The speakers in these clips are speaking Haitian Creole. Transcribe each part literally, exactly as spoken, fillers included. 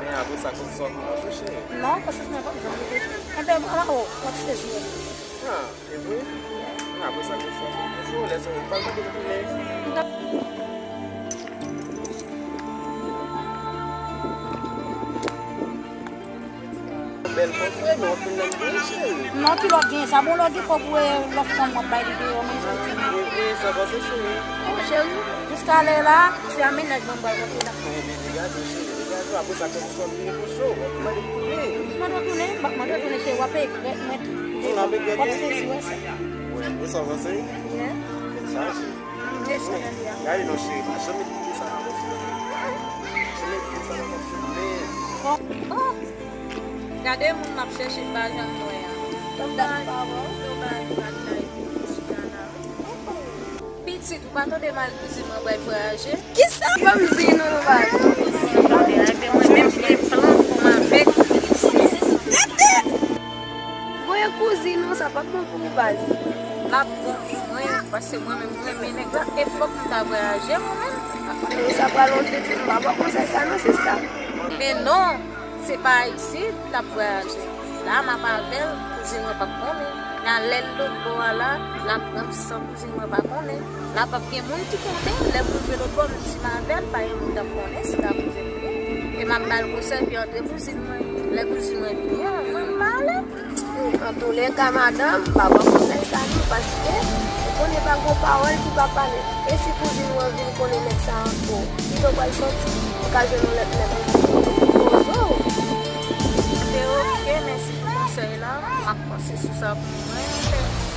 Men apre sa, konsèy sa ap pran chè. Non, konsèy sa mwen pa janm rete. Enben, mwen, oh, w ap sezi. Ah, e vre? Ah, apre sa, konsèy sa ap pran chè. Lè sa, ou pa janm rete. Bèl fanm frè, men w ap vin nan m vre, cheri. Non, ki lòt gen sa? Bon, lòt gen kòb pou lòt fanm w ap bay li deyò, mwen santi. Mwen vre sa pase, cheri. Oh, cheri, jiska lè la, se a mennaj mwen m pral kontre la. Ebyen, degade, cheri, degade, apre sa, kòm sa vini pou cho, w ap mande m tounen. Mande w tounen, m p ap mande w tounen, cheri, w ap regrèt mwen tou. Ou ap regrèt mwen? W ap sezi, wè sa. Wè, e sa w panse? Yeah. Sa, cheri. Gade non, cheri, pa janm met sa nan kòb sou mwen. Pa janm met sa nan kòb sou mwen. Oh! Gade moun m ap chèche pa janm wè a. Domaj, domaj, domaj, domaj, domaj. Pitit, ou pa tande m al kouzin mwen pral vwayaje? Kisa? Ban m di nou, baz. Tande, ebyen, mwen menm, gen plan pou m avèk pitit. Voye kouzin ou, sa p ap bon pou ou, baz. L ap bon pou mwen, paske mwen menm, mwen renmen nèg la, e fòk m ta vwayaje, mwen menm. E sa pral yon pitit, m pa ba w konsèy sa non, sista. Men non, se pa isit l ap vwayaje. La, m ap avè l, kouzin mwen p ap konnen. Nan lè l lòt bò a la, l ap pran san kouzin mwen pa konnen. La p ap gen moun ki konnen, lè m rive lòt bò, menm si m avè l, pa gen moun k ap konnen si l ta kouzin mwen. E m ap ba l konsèy, epi antre kouzin mwen. Lè kouzin mwen vini an, mwen, m ale. Antouleka, madanm, m pa ba w konsèy sa non, paske ou konnen pa gon pawòl ki pa pale. E si kouzin ou an vin konnen nèg sa ankò, kite w pral sòti, ou ka jwenn yon lòt nèg ankò. Poze w. Anben, oke, mèsi pou konsèy la. M ap panse sou sa pou mwen.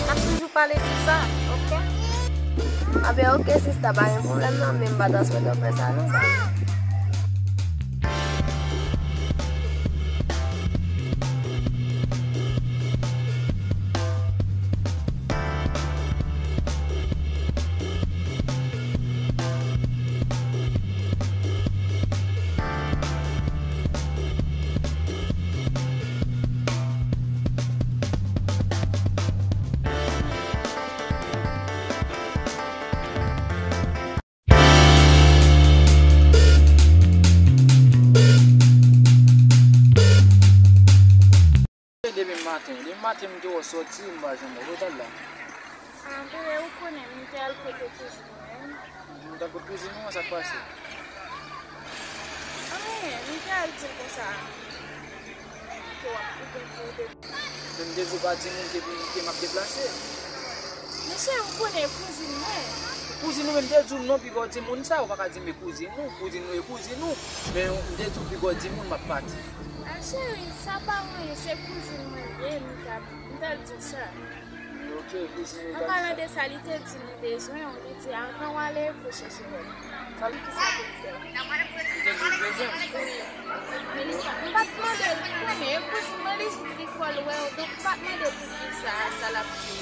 M ap toujou pale sou sa, oke? Anben, oke, sista, pa gen pwoblèm non, men m pa ta swete w fè sa non, sa. Ke m te wè w sòti, m pa janm wè w. Kote w t al la? Anben, ou konnen, m te al kote kouzin mwen. Ou t al kote kouzin ou, sa k pase? Anyen, m te al di l konsa ke w ap koupe pou de. Men m te di w pa di moun ke, ke m ap deplase. Mesye, ou konnen kouzin mwen. Kouzin ou, men m te di w non, piga w di moun sa, ou pa ka di m e kouzin ou, kouzin ou e kouzin ou. Men m te di w piga w di moun m ap pati. A cheri, sa pa anyen, se kouzin mwen l ye, m t ap, m t al di sa. Ok, kouzin ou t al di sa. An palan de sa, li te di li bezwen w, li di avan w ale pou chèche wè l. Sa li ki sa pou l fè? Li te di l bezwen m. Wi. Men li pa, m pa t mande l, ou konnen, e kouzin mwen, li jis di fò l wè w, donk m pa t mande l pou ki sa, sa l ap di.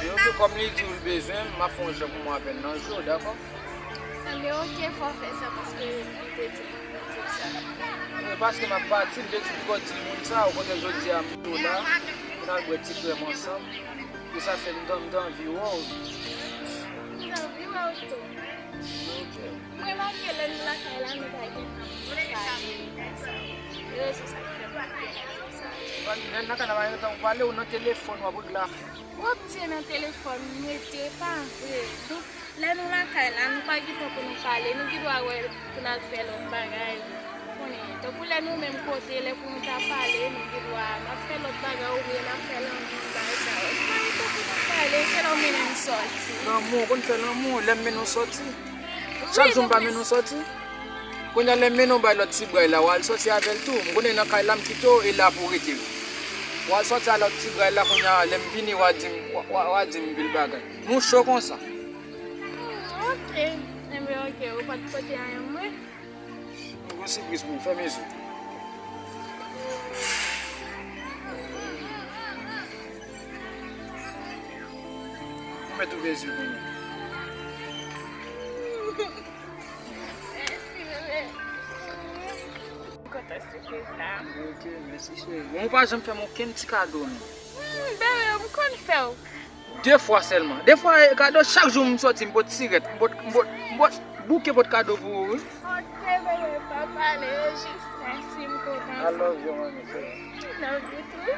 Yo, ok, kòm li di w l bezwen m, m ap fè yon jan pou mwen apèn nan jou, dakò? Enben, ok, fò w fè sa, paske m te di pou w di sa. Wi, paske m ap pati, m te di pou w di moun sa, okontrè, jodi a, m tou la, pou n al bwè ti krèm ansanm. E sa fè m t, m t anvi wè w. M t anvi wè w tou. Ok. M remake lè nou lakay la, nou pa gen tan pou nou pale, bagay sa yo. E rezon sa ki fè m pa t gen tan sa. Lè n lakay la, pa gen tan pou pale, ou nan telefòn, w ap regle afè. W ap di nan telefòn, m rete, pa vre. Donk, lè nou lakay la, nou pa gen tan pou nou pale, nou gen dwa wè pou n al fè lòt bagay. Konnen, tankou lè nou menm kote, lè pou nou ta pale, nou gen dwa, n ap fè lòt bagay oubyen n ap fè lanmou, bagay sa yo. Nou pa gen tan pou nou pale, se lè w mennen m sòti. Lanmou, ou konn fè lanmou, lè m mennen w sòti. Chak jou m pa mennen w sòti. Kounye a, lè m mennen w bay lòt ti bra la, w al sòti avè l tou. M konnen nan kay la m kite w, e la pou w rete. W al sòti a lòt ti bra la, kounye a, lè m vini, w a di m, w a, w a, w a di m anpil bagay. Nou cho konsa. Hmm, ok. Enben, ok, ou pa t pote anyen pou mwen? M gen yon sipriz pou ou, fèmen je w. Ou mèt ouvè je w kounye a. Mèsi, bebe. M kontan sipriz la. Ok, mèsi, cheri. Bon, ou pa janm fè m okenn ti kado, non. Hmm, bebe, m konn fè w. De fwa sèlman. De fwa, e, kado, chak jou m sòti, m pot sirèt, m pot, m pot, m pot bouke pot kado pou ou, wi. Ok, bebe, pa pale, jis mèsi, m kontan. I love you, mami, cheri. Love you too.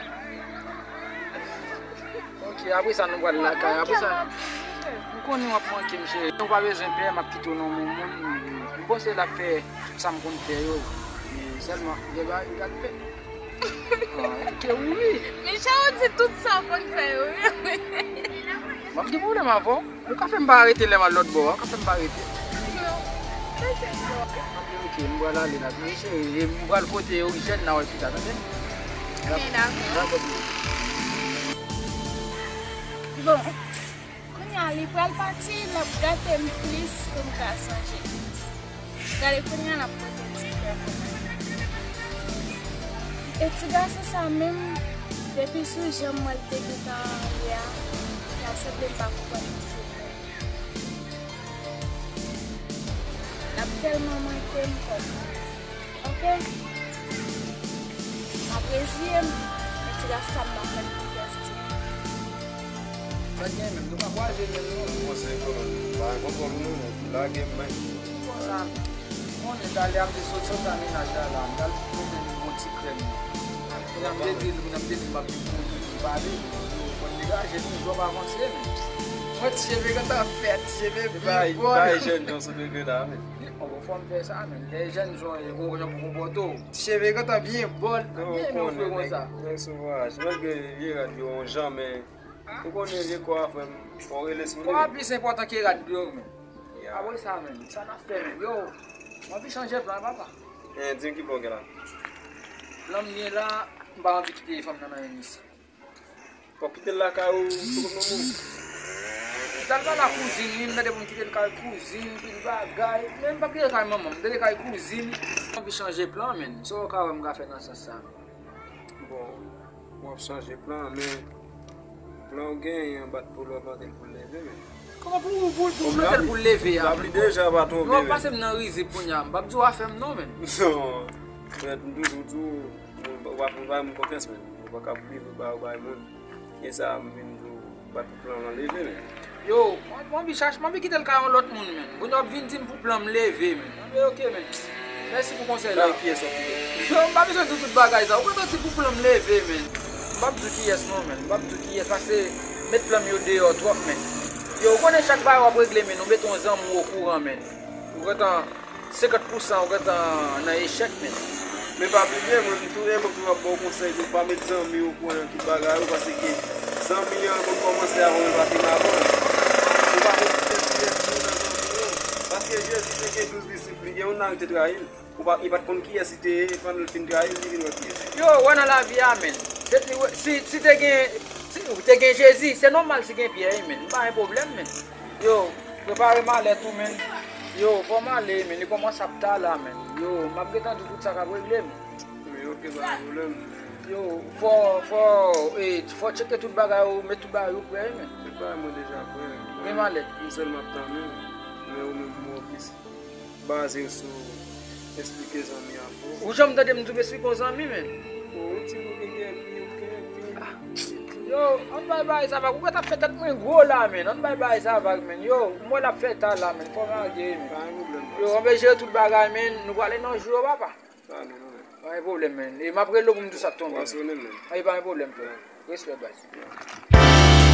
Ok, apre sa, nou pral lakay. Apre sa, m konnen w ap manke m, cheri. Ou pa bezwen pè, m ap kite w nan men moun. M panse l ap fè tout sa m konn fè yo. E sèlman, gen bagay ki pral fèt. Ah, ok, wi. Michel, ou di tout sa w konn fè yo, wi. M ap gen pwoblèm avè w. Ou ka fè m pa rete lè m al lòt bò a, ou ka fè m pa rete. Non. Ok, ok, m pral ale la. Men cheri, e m pral kote Orijèn la wè pita, tande? Ok, dakò. Dakò, bebe. Bon, kounye a li pral pati, l ap gate m plis pou m ka sonje plis. Gade kounye a l ap pote ti frè mwen. E ti gason sa menm, depi sou jan m wè l te gentan ye a, sa sanble m pa konprann misye vre. L ap tèlman manke m kòm. Ok? M ap reziye m, men ti gason sa m pa fè l konfyans ditou. Sa gen menm, nou pa kwaze menm non. Mwen se pa gen pwoblèm non, lage m men. Konsa, konnen talè a m te sot, sot nan mennaj la la, m t al mete yon ti krèm. Kounye a m te di l, kounye a m te di l m ap vin pou nou pale, fò n degaje nou, jou ap avanse menm. Mwen ti cheve gentan fèt, ti cheve byen bòl. Bay jèn jan sot regle la menm. Bon, bon, fò m fè sa menm. Lè jèn jan e gon jan pou konpòte w. Ti cheve gentan byen bòl, byen nofre konsa. Nèg sovaj, malgre vye rad yo yon jan, men ou konnen vye kò a, frè m, fò w rele sou li. Kò a plis enpòtan ke rad yo menm. Apre sa menm, sa n ap fè menm? Yo, m anvi chanje plan, papa. Eh, di m ki plan w gen la. Plan m gen la, m pa anvi kite fanm nan nan men misye. Fò w kite l lakay ou, sou kont manman w. Li t al pale a kouzin li, m tande pou m kite l kay kouzin, pil bagay. Men m p ap kite l kay manman m, m t rete kay kouzin. M anvi chanje plan, menn. Sa w ka wè m ka fè nan sans sa? Bon, w ap chanje plan, men plan w genyen an, bat pou l, w ap mande l pou l leve, men. Kòman pou, pou, pou, pou mete l pou l leve a? L ap li deja pa twonpe, men. Pase m nan rizib kounye a, m p ap di w afè m non, menn. Non, frè, m toujou di w, ou pa, ou pa fè m konfyans, menn. Ou pa ka pou leve ba, bay moun. E sa, m vin di w, bat pou plan lan leve, menn. Yo, m anvi chache, m anvi kite l kay yon lòt moun, menn. Kounye a w ap vin di m pou plan m leve, menn. Anben, ok, menn. Mèsi pou konsèy la. Kay kiyès w ap kite? Yo, m pa bezwen di w tout bagay sa. Ou konn tanti pou plan m leve, menn. M p ap di w kiyès non, menn. M p ap di w kiyès, paske met plan m yo deyò twòp, menn. Yo, ou konnen chak bagay w ap regle, menn, ou mete yon zanmi w okouran, menn. Ou gentan senkant pousan ou gentan nan echèk, menn. Men pa bliye, mwen, m tou, e mwen tou ap ba w konsèy pou pa met zanmi w okouran nan tout bagay ou, paske zanmi an konn kòmanse avan menm pa fin avan. Ou pa konn kiyès ki enmi w nan zanmi w. Paske Jezi te gen douz disip, li gen youn nan yo te trayi l. Ou pa, li pa t konn kiyès li te ye, e pandan l fin trayi l, li vin wè kiyès li. Yo, wè nan lavi a, menn. Se, si, si te gen, si, te gen Jezi, se nòmal si gen Pyè, wi, menn. M pa gen pwoblèm, menn. Yo, prepare malèt ou, menn. Yo, fò m ale, menn. Li kòmanse ap ta la, menn. Yo, m ap gentan di w tout sa k ap regle, menn. Men ok, pa gen pwoblèm. Yo, fò, fò, e, fò tcheke tout bagay ou, met tout bagay ou prè, wi, menn. Tout bagay mwen deja prè. Men malèt. M sèlman ap tann ou. Men ou menm, ou plis baze sou esplike zanmi an pou ou. Ou janm tande m di w esplike yon zanmi, menn? Bon, ou di ou gen enmi, ou gen enmi. Yo, ann bay bagay sa vag. Ou gentan fè tèt mwen gwo la, menn. Ann bay bagay sa vag, menn. Yo, m wè l ap fè ta la, menn. Fò m lage, menn. Pa gen pwoblèm, baz. Yo, ann jere tout bagay, menn. Nou prale nan jou yo, papa. Pa gen pwoblèm. Pa gen pwoblèm, menn. E m ap rele w pou m di w sa k tonbe. W a sone, menn. Ay, pa gen pwoblèm, frè. Respè, baz.